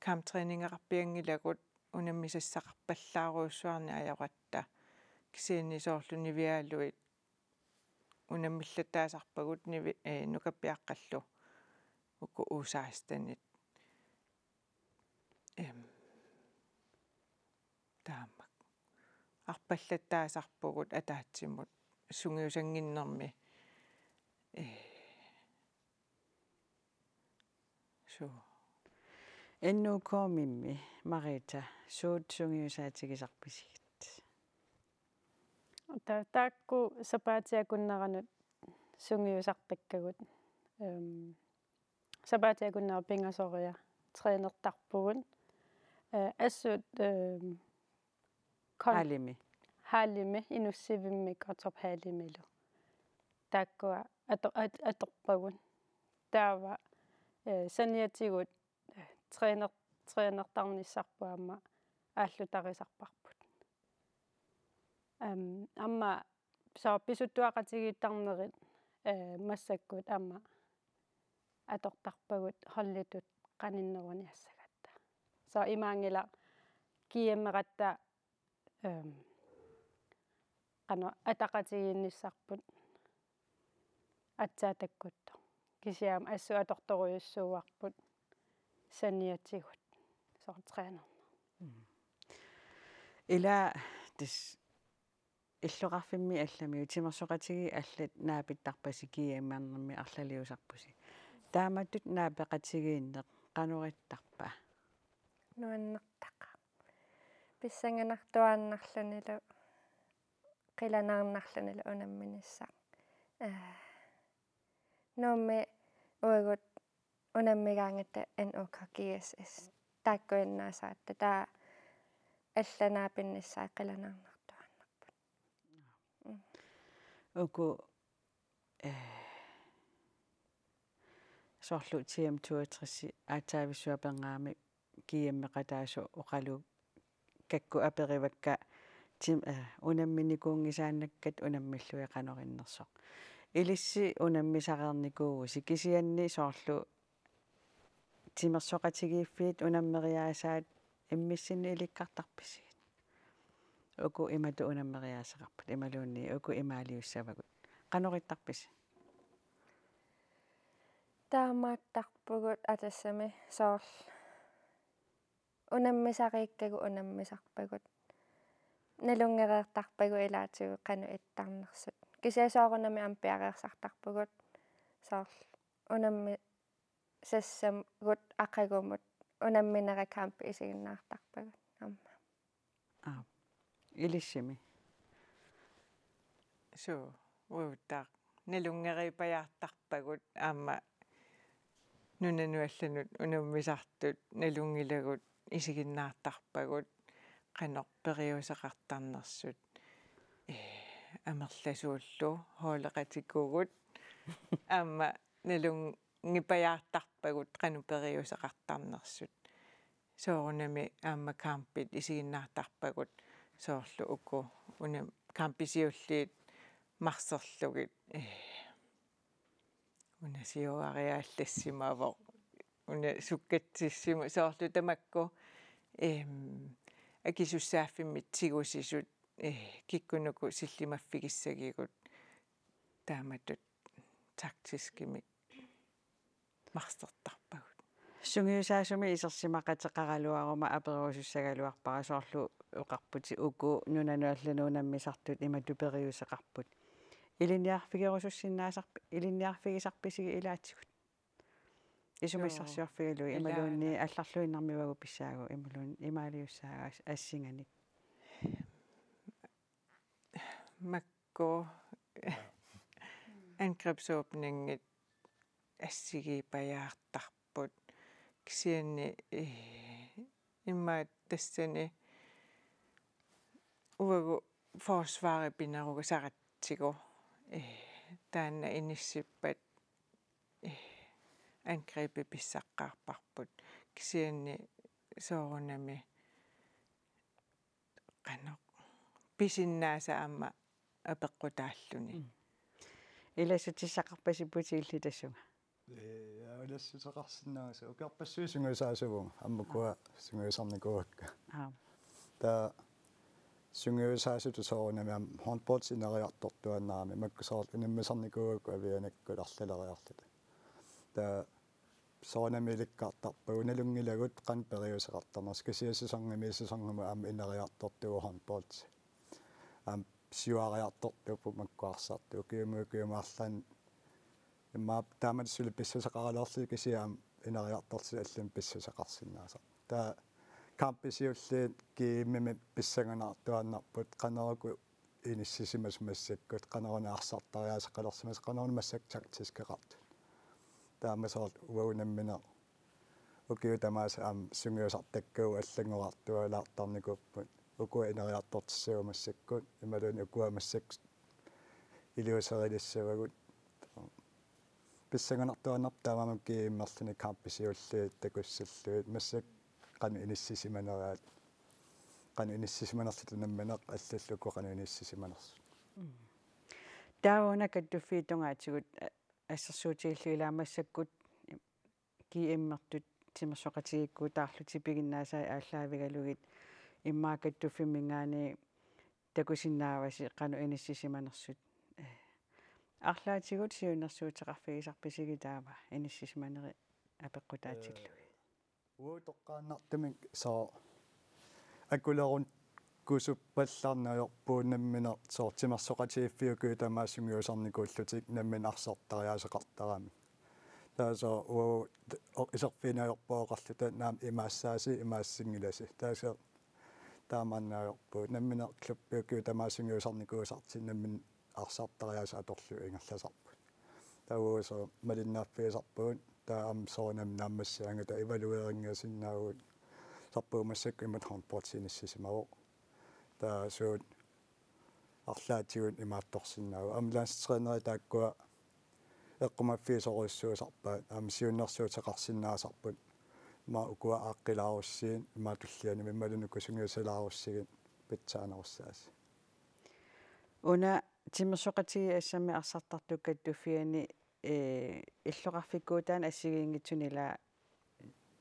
kamptræningeqarpianngilagut unammisassaqarpallaarujussuarnik ajoratta. Kisianni soorlu niviaaluit unammillattaasarpagut nivi-, eh, nukappiaqqallu uku U seksten-it. Em, taammak. Arpallattaasarpugut ataatsimut sungiusannginnermi. Eh, suu. N U K-mimmi, Marita, suut sungiusaatigisarpisigit? Ta-, taakku sapaatip akunneranut sungiusartakkagut. Em, sapaatip akunnera pingasoriarlunga trænertarpugut. Eh, assut, em, kon-, Hallimi. Hallimi, Inussivimmi, Gottorp Hallimilu. Taakkua ato-, at-, atorpagut. Taava, eh, saniatigut, eh, træner-, trænertarnissarput aamma aallutarisarparput. Am, aamma soorlu pisuttuaqatigiittarnerit, eh, massakkut aamma atortarpagut holditut qaninneruniassagatta. Soorlu imaanngilaq G M-eratta, em, qanoq ataqatigiinnissarput. aatsaat takkuttoq. Kisianni assut atortorujussuuarput saniatigut soorlu trænerneq. Ila tassa illoqarfimmi allamiut timersoqatigiit allat naapittarpasi GM-ernermi arlaliusarpusi. Taamatut naapeqatigiinneq qanoq ittarpa? Nuannertaqaaq. Pissanganartuaannarlunilu qilanaarnarlunilu unamminissaq. Ee, Nuummi uagut unammigaangatta N O K G S S. Taakkuinnaasaatta taava allat naapinnissaat qilanaarnartuaannarput. Mm. Uku, eh, soorlu T M toogtres aatsaavissuaq perngaami GM-eqataasoq oqalukkakku aperivakka tim-, eh, unamminikuunngisaannakkat unammillugit qanoq innersoq. Ilissi unammisareernikuuvusi kisianni soorlu timersoqatigiiffiit unammeriaasaat immissinnut ilikkartarpisigit? Uku imatut unammeriaaseqarput imaluunniit uku imaaliussavagut. Qanoq ittarpisi? Taamaattarpugut atassami soorlu unammisariikkagut unammisarpagut. Nalunngereertarpagut ilaatigut qanoq ittarnersut. Kisianni soorunami aamma piareersartarpugut soorlu unammisassagut aqagumut unamminera kampit isiginnaartarpagut aamma. Aap. Ilissimi. Suu, uaguttaaq. Nalunngeriipajaartarpagut aamma nunanut allanut unammisartut nalunngilagut isiginnaartarpagut qanoq periuseqartarnersut. Ee, amerlasuullu hooleqatikuugut aamma nalunngipajaartarpagut qanoq periuseqartarnersut. Soorunami aamma kampit isiginnaartarpagut soorlu uku una kampit siulliit marserlugit. Ee, una siuariaallassimavoq. Una sukkatsissima soorlu tamakku, em, akisussaaffimmit tigusisut, ee, kikkunuku sillimaffigissagigut taamatut taktiskimik marsertarpagut. Sungiusaasumik isersimaqateqaraluaruma aperusussagaluarpara soorlu oqarputit uku nunanut allanut unammisartut imatut periuseqarput. Ilinniarfigerusussinnaasarp-, ilinniarfigisarpisigit ilaatigut? Isumissarsiorfigalugit. Joo. Imaluunniit allarluinnarmi uagut pissaagut imaluunniit imaaliussaagut as-, assinganik. Makku angrebsåbningit assigiipajaartarput. Kisianni, eh, immaqa tassani uagut forsvari pinerugusaratsigu, eh, taanna inissippat, eh, angrebi pissaqqaarparput. Kisianni soorunami qanoq pisinnaasat aamma apeqqutaalluni. Mm. Ilassutissaqarpasipputit illit tassunga? Ee, ilassutissaqarsinnaasoq ukiorpassuit sungiusaasuvunga, aamma ukua sungiusarnikuuakka. Aap. Taava sungiusaasutut soorunami aamma håndbold ineriartortuaannarami, makku soorlu unammisarnikuuakka avianakkut arlaleriarluta. Taava soorunami ilikkartarpagut nalunngilagut qanoq periuseqartarnersut, kisianni sæsonimi sæsonimut aamma ineriartortuuvoq håndbold. Aamma siuariartortuupput makku arsartut. Ukiumut ukiumut arlaanni immaqa taamatut suli pissuseqaraluarlutik kisianni aamma ineriartortut allamik pissuseqarsinnaasarput. Taava kampit siulliit GM-imi pissanganartuaannarput qanoruna inissisimasut massakkut, qanoruna arsartariaaseqalersimasut, qanoruna massakkut taktiskeqartut. Taava aamma soorlu uagut nammineq ukiut tamaasa aamma sungiusartakkagut allanngorartualaartarnikuupput. Ukua ineriartortissagut massakkut, imaluunniit ukua massakkut iliuuserilissavagut. Pissanganartuaannarpoq taamaammat GM-erluni kampit siulliit takussallugit massakkut qanoq inissisimaneraat. Qanoq inissisimanerluta nammineq allallu uku qanoq inissisimanersut. Mm. Taava una kattuffiit tungaatigut, a-, assersuutigillu ilaa massakkut GM-ertut timersoqatigiikkuutaarlutik piginnaasai aallaavigalugit immaqa kattuffimminngaanniit takusinnaavasi qanoq inissisimanersut. Eh, arlaatigut siunnersuuteqarfigisarpisigit taava inissisimaneri apeqqutaatillugit? Uagut toqqaannartumik soorlu akulerukkusuppallarneq ajorpugut nammineq soorlu timersoqatigiiffiit ukiut tamaasa sungiusarnikuullutik nammineq arsartariaaseqartaramik. Taava soorlu uagut o-, iserfigineq ajorpugut oqarluta naamik imaassaasi imaassinngilasi. Taava soorlu taamaanneq ajorpugut nammineq klubbi ukiut tamaasa sungiusarnikuusartik nammineq arsartariaaseq atorlugu ingerlasarput. Taava uagut soorlu malinnaaffigisarpugut, taava aamma soorunami naammassigaangatta evaluerinngisinnaavugut, soorlu massakkut imatut håndboldi inissisimavoq. Taava suut arlaatigut imaattorsinnaavagut. Aamma landstræneri taakkua eqqumaffigisorujussuusarpaat, aamma siunnersuuteqarsinnaasarput. Ima ukua aaqqilaarussiin, ima tullianut imaluunniit uku sungiusalaarussigit pitsaanerussaasi. Una timersoqatigiit assammik arsartartut kattuffianni, ee, illoqarfikkuutaanni assigiinngitsunik ila-,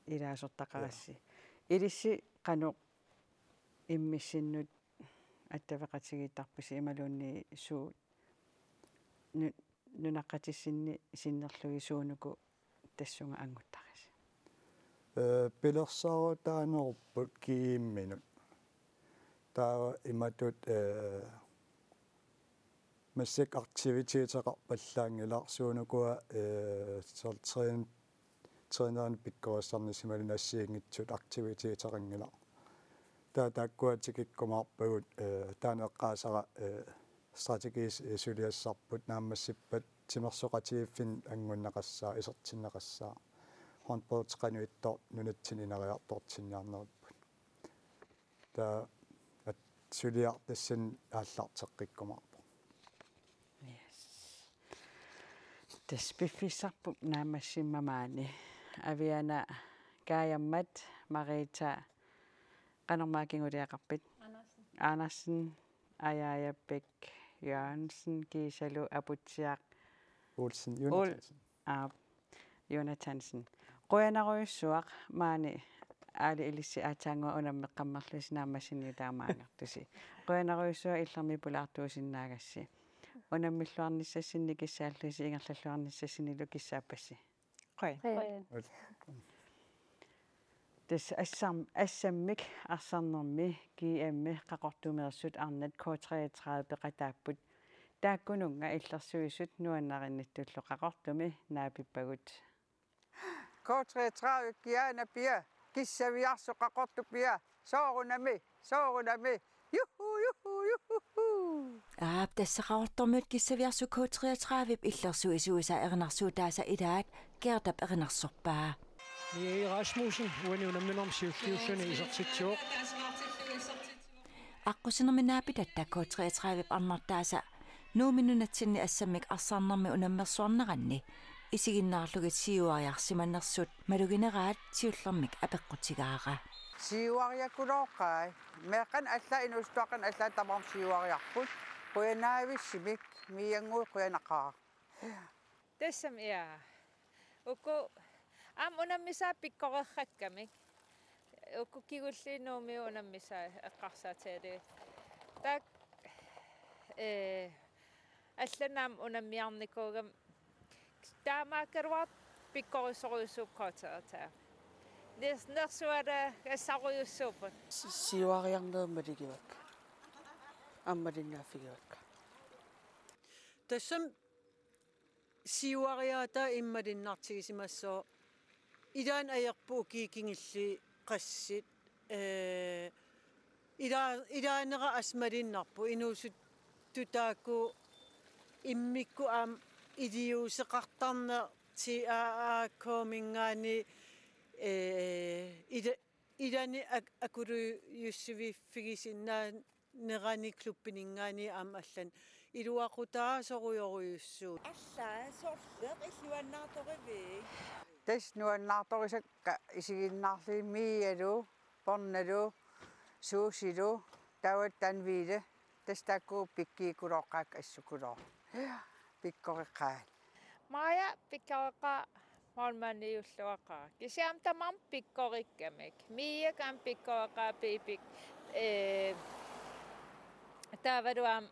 ilaasortaqarassi. Ilissi qanoq immissinnut attaveqatigiittarpisi imaluunniit suut nu-, nunaqqatissinni sinnerlugit suunuku tassunga annguttarisi? Ee, pilersaarutaanerupput GM-inut. Taava imatut, ee, massakkut aktiviteteqarpallaanngilaq suunukua, ee, soorlu træn-, trænerinik pikkorissarnissaq imaluunniit assigiinngitsut aktiviteteqanngilaq. Taava taakkua tikikkumaarpagut, ee, taanna eqqaasara, ee, strategisk, ee, suliassarput naammassippat timersoqatigiiffinnik angunneqassaaq, isertinneqassaaq. Håndboldi qanoq ittoq nunatsinni ineriartortinniarnerupput. Taava at-, suliaq tassani aallarteqqikkumaarpoq. Yes. Tassa piffissarput naammassimmata maani. Aviana Kajammat, Marita, qanormaa kinguliaqarpit? Andersen. Andersen, Ajaja Bech Jørgensen, kiisalu Aputsiaq Olsen, Ol-, Jonathansen. Aap, Jonathansen. Qujanarujussuaq maani aali ilissi aatsaannguaq unammeqqammerlusi naammassineq taamaanngortusi. Qujanarujussuaq illermi pulaartuusinnaagassi. Unammilluarnissassinni kissaallusi ingerlalluarnissassinilu kissaappassi. Qujan. Qujan. Tassa assam-, assammik arsarnermi GM-i Qaqortumeersut arnat K treogtredive peqataapput. Taakkununnga illersuisut nuannarinnitsullu Qaqortumi naapippagut. K treogtredive kiaana pia, Kissaviarsuk Qaqortup pia, soorunami, soorunami, juhu, juhu, juhu. Aap, tassa Qaqortormiut Kissaviarsuk K treogtredive illersuisuisa erinarsuutaasa ilaat Gertap erinarsorpaa. Mia Rasmussen, uani unamminermi siulliulluni isertitsivoq. Aqqusinermi naapitatta K treogtredive arnartaasa Nuummi nunatsinni assammik arsarnermi unammersuarneranni isiginnaarlugit siuariarsimanersut malugineraat siullermik apeqqutigaara. Siuariakulooqai. Meeqqat allaat inuusuttuaqqat allaat tamarmik siuariarput. Qujanaavissimik, Miannguit qujanaqaaq. Tassami, ja. Uku aamma unammisaat pikkoreqqakkamik. Uku kingulliit Nuummi unammisaat eqqarsaatigalugit. Taakku, ee, allanut aamma unammiarnikuugami. Taamaakkaluartoq pikkorissorujussuupput K treogtredive. Ners-, nersualaagassarujussuupput. Si-, siuariarneq malugivakka. Aamma malinnaaffigivakka. Tassami siuariaataa immalinnartigisimassooq. Ilaanni ajorput ukiut kingulliit qassit, ee, ila-, ilaanera assut malinnarpoq, inuusuttut taakku immikkut aamma iliuuseqartarneq T A A K-minngaanniit, ee, ila-, ilaanni ak-, akulujussuiffigisinnaan- nerani klubbininngaanniit aamma allanut iluaqutaasorujorujussuuvoq. Alla, sorleq illit nuannaartorivit? Tassa nuannaartorisakka isiginnaarlugit Mialu, Bornalu, Suusilu, taava Tanvile, tassa taakku pikkiikkulooqqaakka assukulooq. Pikkoreqqaat. Maja pikkoreqqaaq. Målmandiulluaqaaq. Kisianni tamarmik pikkorikkamik. Miakka aamma pikkoreqqaaq, Pipik, ee, taavalu aamma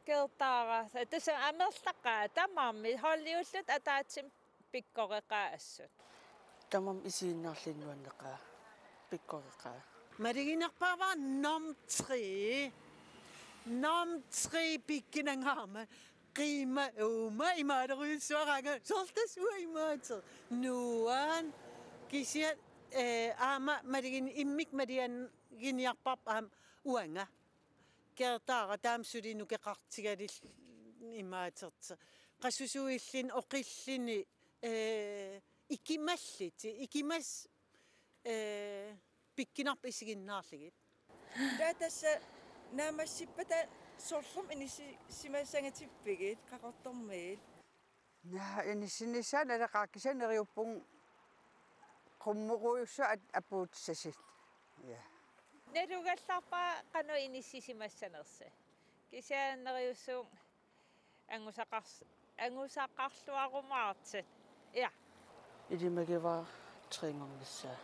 Kertaaraq, tassa amerlaqaat tamarmik holdiullutik ataatsimik pikkoreqaat assut. Tamarmik isiginnaarlugit nuanneqaat pikkoreqaat. Maluginerpaavara nummer tre. Nummer tre pikkunangaarmat. Qiimmat uuma imaalerujussuaraangat soorlu tassa uanga imaateq. Nuann'. Kisianni, eh, aamma malugin-, immikkut maluginiarparput aamma uanga. Kertaaraq taama suli nukeqartigalugit imaateq. Qassusuilluni oqilluni, eh, ikimallutik, ikimas-, eh, pikkunarput isiginnaarlugit. Taava tassa naammassippata sorlermi inissisimassangatippigit Qaqortormiit? Naa, inissinnissaq naleqaaq, kisianni neriuppunga qummurujussua at-, apuutissasit. Ja. Nalugallarpara qanoq inissisimassanersoq. Kisianni neriussavunga angusaqars-, angusaqarluarumaartut. Ja. Ilimagivara træningissaa.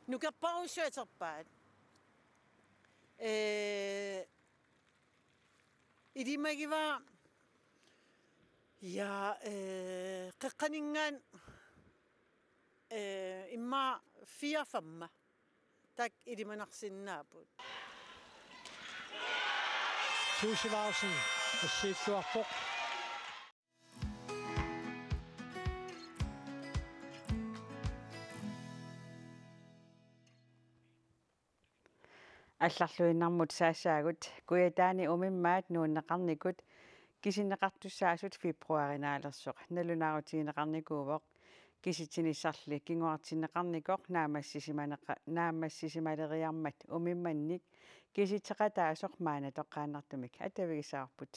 Nukerparujussuaq atorpaat. Ee, ilimagivara, ja, ee, qeqqaninngaanniit, ee, immaqa fire femmer. Taakku ilimanarsinnaapput. Susie Larsen assiilluarpoq. Allarluinnarmut saassaagut. Kujataani umimmaat nuunneqarnikut kisinneqartussaasut februaarinaalersoq nalunaarutigineqarnikuuvoq. Kisitsinissarli kinguartinneqarnikoq naammassisimaneqa-, naammassisimaleriarmat umimmannik kisitseqataasoq maanna toqqaannartumik attavigissavarput.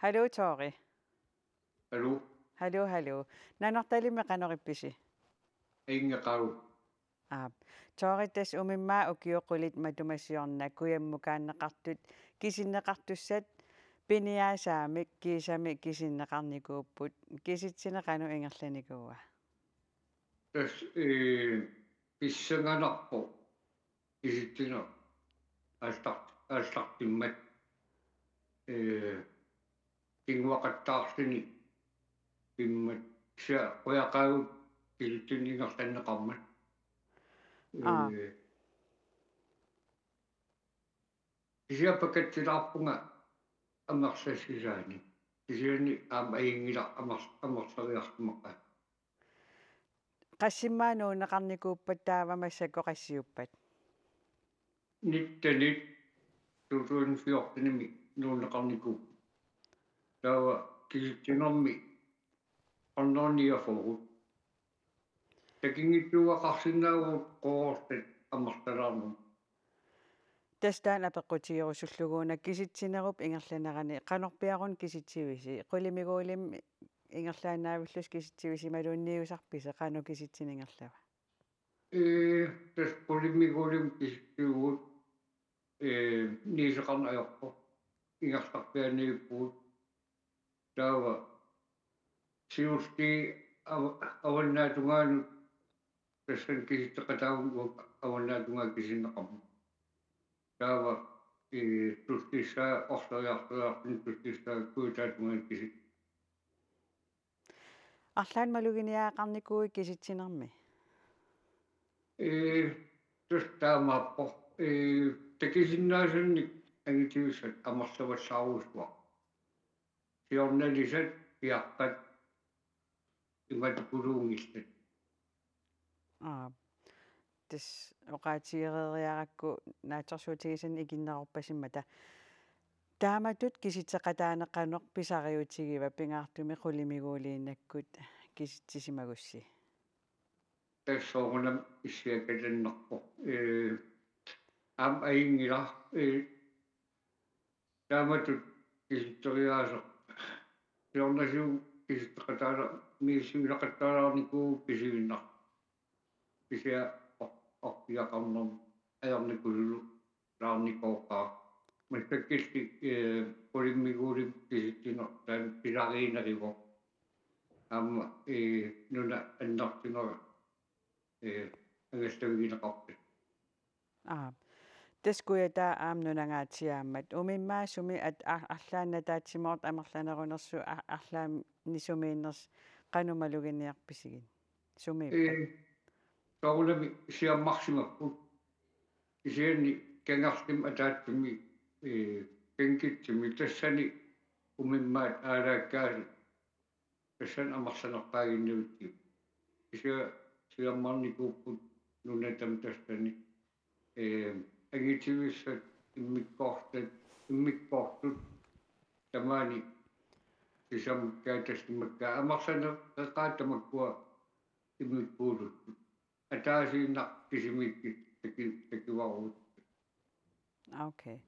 Hallo, Tori. Hallo. Hallo, hallo. Nanortalimmi qanoq ippisi? Ingeqagu. Aap. Tori, tassa umimmaat ukiut qulit matuma siorna kujammukaanneqartut kisinneqartussat piniaasaamik kiisami kisinneqarnikuupput. Kisitsineq qanoq ingerlanikuua? Tassa, ee, pissanganarpoq kisitsineq aallart-, aallartimmat, ee, kinguaqattaarluni pimmat, kisianni qujaqaagut kisitsineq ingerlanneqarmat. Aa. Ee, kisianni pakatsilaarpunga amerlassisaanik. Kisianni aamma ajunngilaq amer-, amerleriarsimaqaat. Qassimmaa nuunneqarnikuuppat taava massakkut qassiuppat? Nittenit, to tusind fjortenimi nuunneqarnikuupput. Taava kisitsinermi hundrede niogfyrre. Takunngitsuugaqarsinnaavugut Qeqertarsuaq amerlalaarnermut. Tassa taanna apeqqutigerusullugu una kisitsinerup ingerlanerani qanorpiaruna kisitsivisi? Qulimiguulimmi ingerlaannaavillusi kisitsivisi imaluunniit niusarpisi qanoq kisitsineq ingerlava? Ee, tassa qulimiguulimmi kisitsivugut, ee, niuseqarneq ajorpoq. Ingerlarpiaaniippugut. Taava siulliit av-, avannaatungaanut tassani kisitseqataavunga avannaatungaanut kisinneqarmat. Taava, ee, tullissaa orleriarleriarluni tullissaa kujataatungaanut kisit-. Arlaannik maluginiagaqarnikuuit kisitsinermi? Ee, tassa taamaappoq. Ee, takusinnaasannik angitivisat amerlavallaarujussuaq. Siornalisat piaqqat imatukuluunngillat. Aap. Tassa oqaatigereeriarakku naatsorsuutigisannik ikinnerorpasimmata. Taamatut kisitseqataaneq qanoq pisariutigiva pingaartumik qulimiguuliinnakkut kisitsisimagussi? Tassa soorunami issiakalannarpoq. Ee, aamma ajunngilaq, ee, taamatut kisitseriaaseq. Siornatigut kisitseqataala-, misissuisoqattaalaarnikuuvugut pisivinnaq. Kisianni or-, orpigaqarnermut ajornikusullu- laarnikooqaaq. Massakkulli, ee, qulimiguulimmi kisitsineq taanna pisariinerivoq. Aamma, ee, nuna annertunerat, ee, angallavigineqarpat. Aap. Tassa Kujataa aamma nunangaatsiaammat. Umimmaat sumi at-, ar-, arlaannik ataatsimoortut amerlanerunersut ar-, arlaannik sumiinnersoq qanoq maluginiarpisigit? Sumiippat? Ee, soorunami siammarsimapput. Kisianni kangerlummi ataatsimi, ee, bænkitsimi tassani umimmaat aalaakkaasut tassani amerlanerpaaginnavitsigut. Kisianni siammarnikuupput nunatta tassani, ee, angitivissat immikkoortut, immikkoortut tamaani sisamakkaat tassa imakkaat amerlaneqaat tamakkua immikkuusuttut. Ataasiinnaq kisimiikkit taki-, takivaruuttut. Okay.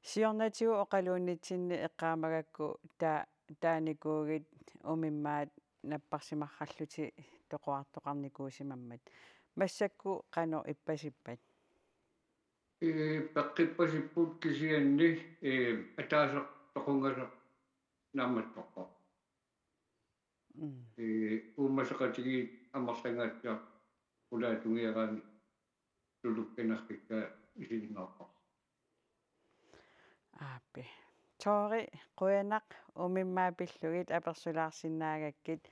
Siornatigut oqaluunnitsinni eqqaamagakku ta-, taanikuugit umimmaat napparsimarrallutik toqorartoqarnikuusimammat. Massakkut qanoq ippasippat? Ee, peqqippasipput kisianni, ee, ataaseq toqungasoq naammattorpoq. Mm. Ee, uummaseqatigiit amerlangaatsiaq qulaatungiaraanni tulukkanerrikka isiginnaarpara. Aappi. Tori, qujanaq umimmaat pillugit apersulaarsinnaagakkit,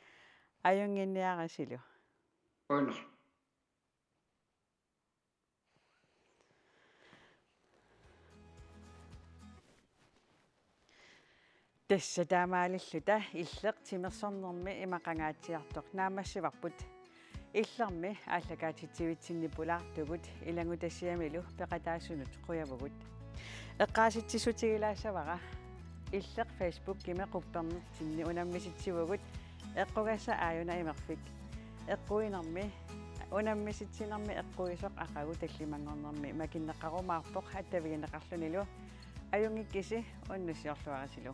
ajunnginniarisilu. Qujanaq. Tassa taamaalilluta Illeq timersornermi imaqangaatsiartoq naammassivarput. Illermi aallakaatitsivitsinni pulaartugut ilanngutassiamilu peqataasunut qujavugut. Eqqaasitsissutigilaassavara. Illeq Facebookimi quppernertinni unammisitsivugut, eqqugassaq aajuna imerfik. Eqquinermi, unammisitsinermi eqquisoq aqagu tallimanngornermi makinneqarumaarpoq attavigineqarlunilu. Ajunngikkisi, unnussiorluarisilu.